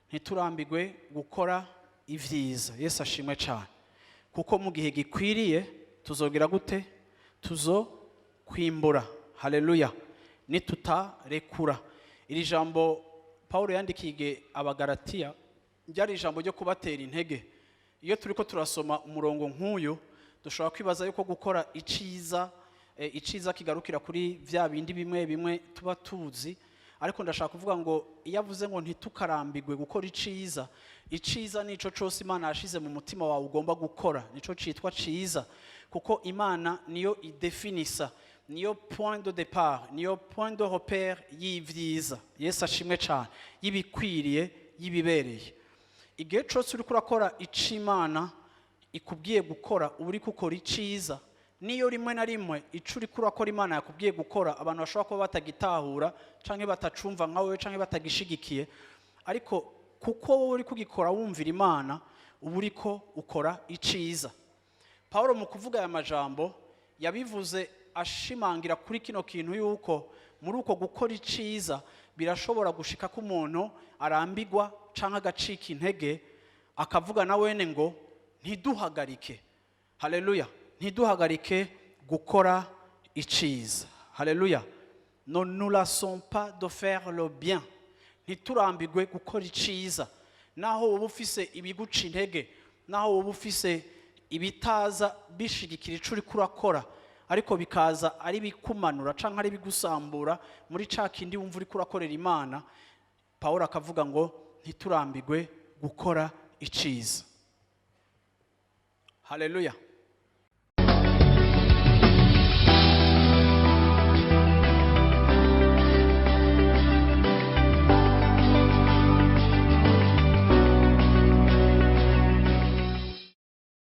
Ntiturambigwe gukora ibyiza. Yesu ashimwe cyane, kuko mu gihe gikwiriye tuzogira gute? Tuzo kwimbura. Haleluya! Nitutarekura. Iri jambo Paul yandikiye Abagaratiya ryari ijambo ryo kubatera intege. Iyo turi ko turasoma umurongo nk'uyu, dushobora kwibaza yuko gukora iciza iciza kigarukira kuri bya bindi bimwe bimwe tuba tuzi. Ariko ndashaka kuvuga ngo iyo avuze ngo ntitukarambigwe gukora iciza, iciza nico cose Imana yashize mu mutima wawe ugomba gukora, nico citwa ciza, kuko Imana niyo idefinisa, niyo point de départ, niyo point de repère y'ivyiza. Yesu ashimwe cyane, y'ibikwiriye, y'ibibereye. Igihe cose uriko urakora ico Imana ikubwiye gukora, uba uriko ukora iciza. Niyo rimwe na rimwe ico uriko urakora, Imana yakubwiye gukora, abantu bashobora kuba batagitahura canke batacumva nka wewe canke batagishigikiye, ariko kuko wowe uri kugikora wumvira Imana, uba uriko ukora iciza. Paul mu kuvuga aya majambo yabivuze ashimangira kuri kino kintu, yuko muri uko gukora iciza birashobora gushika ko umuntu arambigwa canke agacika intege, akavuga na wene ngo ntiduhagarike. Haleluya! Ntiduhagarike gukora iciza. Haleluya! Ne nous lassons pas de faire le bien. Ntiturambigwe gukora iciza, naho woba ufise ibiguca intege, naho woba ufise ibitaza bishigikira ico uriko urakora, ariko bikaza ari bikumanura canke ari bigusambura muri ca kindi wumva uriko urakorera Imana. Pawulo akavuga ngo ntiturambigwe gukora iciza. Haleluya!